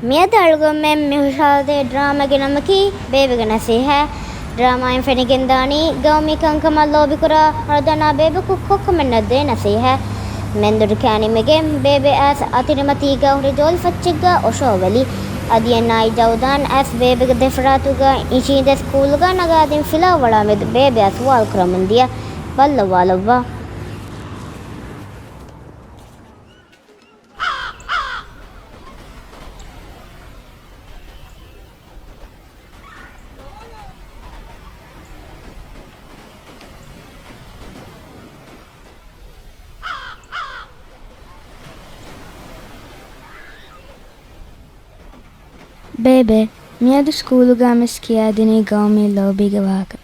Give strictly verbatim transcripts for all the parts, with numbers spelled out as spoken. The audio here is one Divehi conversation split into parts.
މިއަދު އަޅުގަނޑުމެން މި ހުށަހަޅާދޭ ޑްރާމާގެ ނަމަކީ ބޭބެގެ ނަސޭހަތް. ޑްރާމާއިން ފެނިގެންދާނީ ގައުމީ ކަންކަމަށް ލޯބިކުރާ ހަރުދަނާ ބޭބެކު ކޮއްކޮމެންނަށް ދޭ ނަސޭހަތް. މެންދުރު ކާނިމެގެން ބޭބެ އައިސް އަތިރިމަތީގަ ހުރި ޖޯލިފައްޗެއްގަ އޮށޯވެލި. އަދި އެންއާއި ޖައުދާން އައިސް ބޭބެގެ ދެފަރާތުގަ އިށީނދެ ސްކޫލުގަ ނަގާދިން ފިލާވަޅާ މެދު ބޭބެއަށް ސުވާލު ކުރަމުން ދިޔަ. ބައްލަވާލައްވާ. ބޭބެ، މިއަދު ސްކޫލުގަ މިސް ކިޔާދިނީ ގައުމީ ލޯބީގެ ވާހަކަ.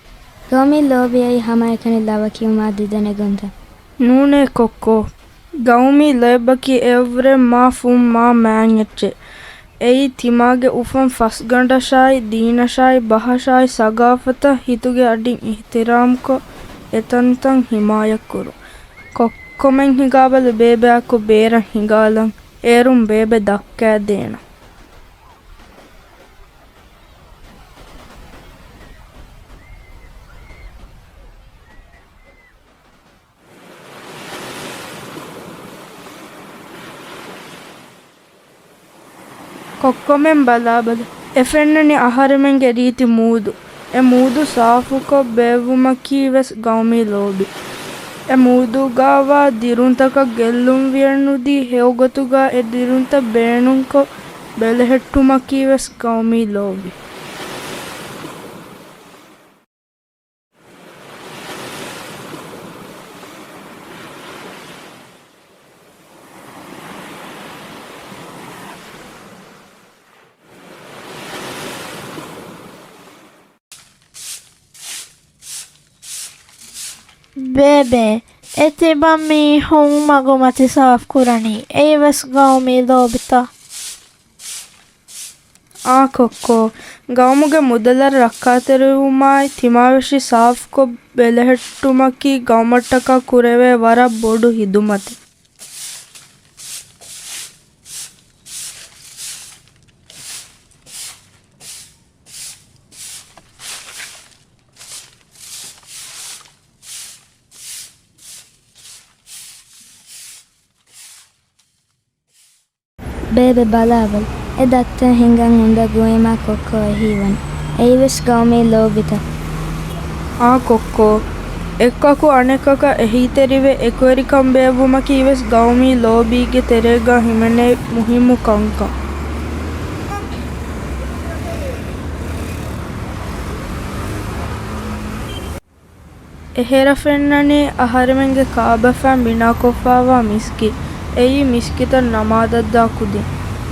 ގައުމީ ލޯބިއައީ ހަމައެކަނި ލަވަ ކިޔުމާ ދިދަނެގޮންތަ؟ ނޫނޭ ކޮއްކޯ. ގައުމީ ލޯތްބަކީ އެއަށްވުރެ މާ ފުން މާ މާތް އެއްޗެއް. އެއީ ތިމާގެ އުފަން ފަސްގަނޑަށާއި، ދީނަށާއި، ބަހަށާއި، ސަގާފަތަށް ހިތުގެ އަޑިން އިޙްތިރާމްކޮށް، އެތަންތަން ހިމާޔަތްކުރުން. ކޮއްކޮމެން ހިނގާބަލަ ބޭބެއާއެކު ބޭރަށް ހިނގާލަން. އޭރުން ބޭބެ ދައްކާދޭނަން. ކޮއްކޮމެން ބަލާބަލަ. އެ ފެންނަނީ އަހަރެމެންގެ ރީތި މޫދު. އެ މޫދު ސާފުކޮށް ބޭއްވުމަކީ ވެސް ގައުމީ ލޯބި. އެ މޫދުގަވާ ދިރުންތަކަށް ގެއްލުން ވިޔަނުދީ، ހެޔޮގޮތުގަ އެ ދިރުންތައް ބޭނުންކޮށް ބެލެހެއްޓުމަކީ ވެސް ގައުމީ ލޯބި. ބޭބެ، އެ ތިބަ މީހުން މަގުމަތި ސާފުކުރަނީ، އެއީވެސް ގައުމީ ލޯބިތަ؟ އާ ކޮއްކޯ، ގައުމުގެ މުދަލަށް ރައްކާތެރިވުމާއި، ތިމާވެށި ސާފުކޮށް ބެލެހެއްޓުމަކީ ގައުމަށްޓަކާ ކުރެވޭ ވަރަށް ބޮޑު ހިދުމަތެއް. ބޭބެ ބަލާބަލަ. އެ ދައްތަ ހިނގަން އުނދަގޫވީމާ ކޮއްކޯ އެހީވަނީ. އެއީވެސް ގައުމީ ލޯބިތަ؟ އާ ކޮއްކޯ. އެއްކަކު އަނެއްކަކަށް އެހީތެރިވެ އެކުވެރިކަން ބޭއްވުމަކީ ވެސް ގައުމީ ލޯބީގެ ތެރޭގަ ހިމެނޭ މުހިއްމު ކަންކަން. އެހެރަ ފެންނަނީ އަހަރެމެންގެ ކާބަފައިން ބިނާކޮށްފައިވާ މިސްކިތް. އެއީ މިސްކިތަށް ނަމާދަށްދާ ކުދިން.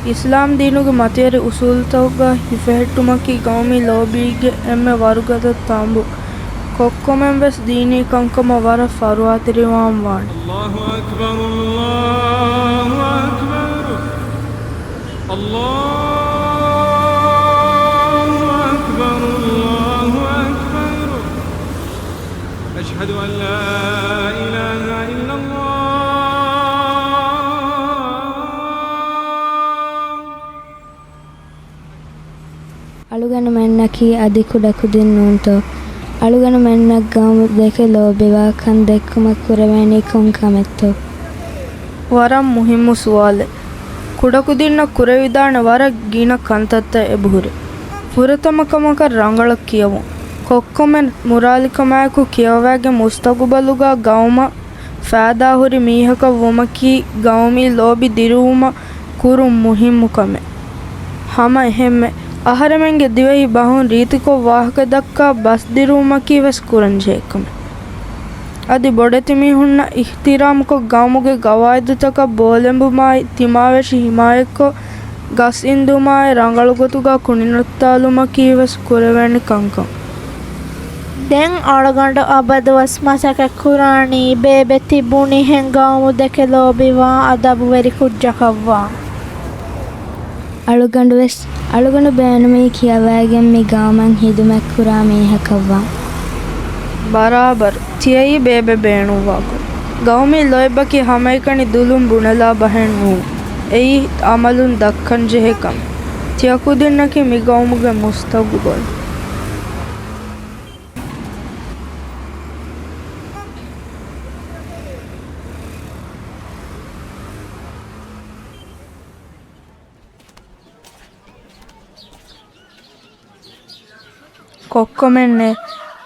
އިސްލާމް ދީނުގެ މަތިވެރި އުސޫލުތަކުގަ ހިފެހެއްޓުމަކީ ގައުމީ ލޯބީގެ އެންމެ ވަރުގަދަ ތަނބު. ކޮއްކޮމެން ވެސް ދީނީ ކަންކަމަށް ވަރަށް ފަރުވާތެރިވާން ވާނެ. الله أكبر، الله أكبر. الله أكبر، الله أكبر. أشهد أن لا إله إلا الله. އަޅުގަނޑުމެންނަކީ އަދި ކުޑަކުދިން ނޫންތޯ؟ އަޅުގަނޑުމެންނަށް ގައުމު ދެކެ ލޯބިވާ ކަން ދެއްކުމަށް ކުރެވޭނީ ކޮން ކަމެއްތޯ؟ ވަރަށް މުހިއްމު ސުވާލެއް. ކުޑަކުދިންނަށް ކުރެވިދާނެ ވަރަށް ގިނަ ކަންތައްތައް އެބަހުރި. ފުރަތަމަ ކަމަކަށް ރަނގަޅަށް ކިޔެވުން. ކޮއްކޮމެން މުރާލިކަމާއެކު ކިޔަވައިގެން މުސްތަގުބަލުގަ ގައުމަށް ފައިދާހުރި މީހަކަށް ވުމަކީ ގައުމީ ލޯބި ދިރުވުމަށް ކުރުން މުހިއްމު ކަމެއް. ހަމަ އެހެންމެ، އަހަރެމެންގެ ދިވެހި ބަހުން ރީތިކޮށް ވާހަކަދައްކާ ބަސް ދިރުވުމަކީ ވެސް ކުރަންޖެހޭ ކަމެއް. އަދި ބޮޑެތި މީހުންނަށް އިޙްތިރާމްކޮށް، ގައުމުގެ ގަވާއިދުތަކަށް ބޯލެނބުމާއި، ތިމާވެށި ހިމާޔަތްކޮށް، ގަސް އިންދުމާއި، ރަނގަޅު ގޮތުގަ ކުނިނައްތާލުމަކީ ވެސް ކުރެވޭނެ ކަންކަން. ދެން އަޅުގަނޑު އަބަދުވެސް މަސައްކަތްކުރާނީ ބޭބެ ތިބުނިހެން ގައުމު ދެކެ ލޯބިވާ އަދަބުވެރި ކުއްޖަކަށްވާން. އަޅުގަނޑުވެސް، އަޅުގަނޑު ބޭނުމީ ކިޔަވައިގެން މި ގައުމަށް ހިދުމަތްކުރާ މީހަކަށްވާން. ބަރާބަރު. ތިޔައީ ބޭބެ ބޭނުންވާކަން. ގައުމީ ލޯތްބަކީ ހަމައެކަނި ދުލުން ބުނެލާ ބަހެއް ނޫން. އެއީ އަމަލުން ދައްކަންޖެހޭ ކަމެއް. ތިޔަ ކުދިންނަކީ މި ގައުމުގެ މުސްތަގުބަލް. ކޮއްކޮމެންނޭ،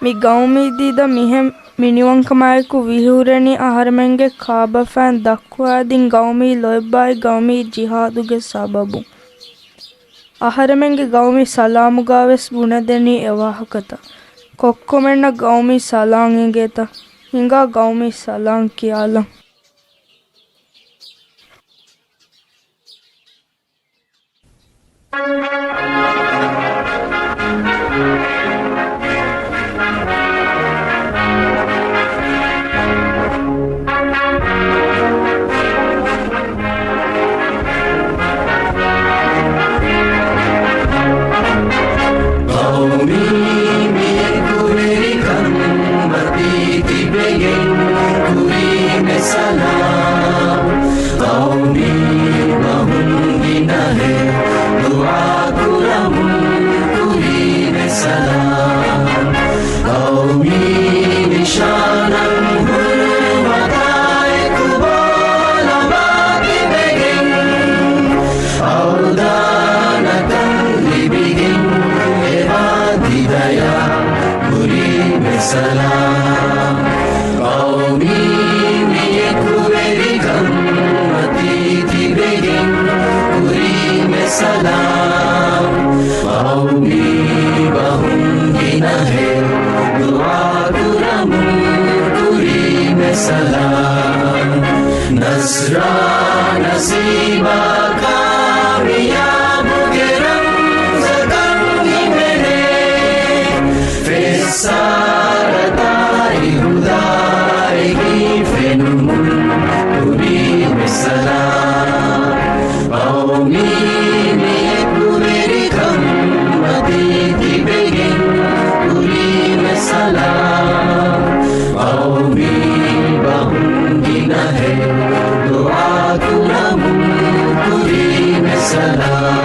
މި ގައުމީ ދީދަ މިހެން މިނިވަންކަމާއެކު ވިހިހުރެނީ އަހަރެމެންގެ ކާބަފައިން ދައްކުވާދިން ގައުމީ ލޯތްބާއި ގައުމީ ޖިހާދުގެ ސަބަބުން. އަހަރެމެންގެ ގައުމީ ސަލާމުގާވެސް ބުނެދެނީ އެވާހަކަތައް. ކޮއްކޮމެންނަށް ގައުމީ ސަލާން އެނގޭތަ؟ ހިނގާ ގައުމީ ސަލާން ކިޔާލަން. ގައުމީ މިއެކުވެރިކަން މަތީ ތިބެގެން ކުރީމެ ސަލާމް. ގައުމީ ބަހުން ގިނަހެއް ދުޢާ ކުރަމުން ކުރީމެ ސަލާމް. ގައުމީ ނިޝާނަށް ހުރުމަތާއެކު ބޯލަމާ ތިބެގެން އަވްދާނަކަން ލިބިގެން އެބާ ދިދަޔާ ކުރީމެ ސަލާމް. ގައުމީ މިއެކުވެރިކަން މަތީ ތިބެގެން ކުރީމެ ސަލާމް. ގައުމީ ބަހުން ގިނަހެއް ދުޢާ ކުރަމުން ކުރީމެ ސަލާމް. ނަސްރާ ނަސީބާ ކާމިޔާބުގެ ރަމްޒަކަށް ހިމެނޭ. ފެއްސާރަތާއި ހުދާއެކީ ފެނުމުން ކުރީމެ ސަލާމް. ގައުމީ މިއެކުވެރިކަން މަތީ ތިބެގެން ކުރީމެ ސަލާމް. ގައުމީ ބަހުން ގިނަހެއް ދުޢާ ކުރަމުން ކުރީމެ ސަލާމް.